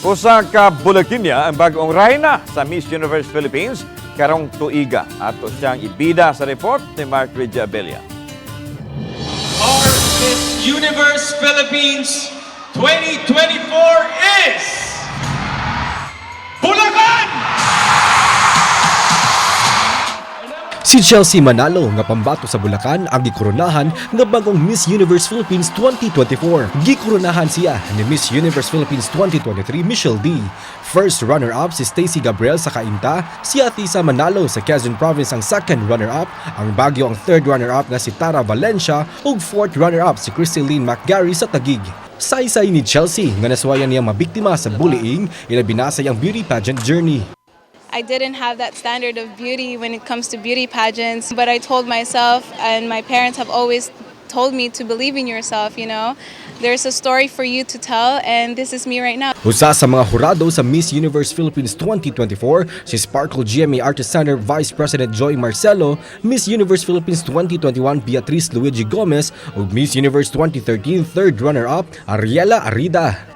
Usa ka Bulaqueña ang bagong reyna sa Miss Universe Philippines karong tuiga. Ato siyang ibida sa report ni Mark Regia Abella. Our Miss Universe Philippines 2024 is Bulacan! Si Chelsea Manalo nga pambato sa Bulacan ang gikoronahan nga bagong Miss Universe Philippines 2024. Gikoronahan siya ni Miss Universe Philippines 2023 Michelle Dee. First runner-up si Stacey Gabriel sa Cainta, si Ahtisa Manalo sa Quezon Province ang second runner-up, ang Baguio ang third runner-up nga si Tara Valencia ug fourth runner-up si Christy McGarry sa Taguig. Saysay ni Chelsea nga nasuwayan niya mabiktima sa bullying, ilabi na sa iyang beauty pageant journey. I didn't have that standard of beauty when it comes to beauty pageants, but I told myself, and my parents have always told me to believe in yourself. There's a story for you to tell, and this is me right now. Usa sa mga hurado sa Miss Universe Philippines 2024, si Sparkle GMA Artist Center Vice President Joy Marcelo, Miss Universe Philippines 2021 Beatrice Luigi Gomez ug Miss Universe 2013 third runner-up Ariela Arida.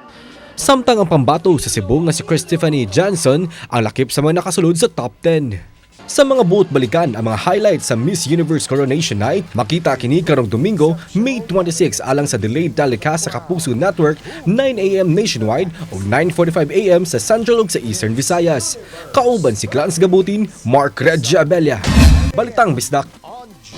Samtang ang pambato sa Cebu nga si Chris Tiffany Johnson ang lakip sa mga nakasulod sa top 10. Sa mga buot balikan ang mga highlights sa Miss Universe Coronation Night, makita kini karong Domingo, May 26, alang sa delayed telecast sa Kapuso Network, 9 a.m. nationwide o 9:45 a.m. sa Central ug sa Eastern Visayas. Kauban si Clans Gabutin, Mark Regia Abella. Balitang Bisdak.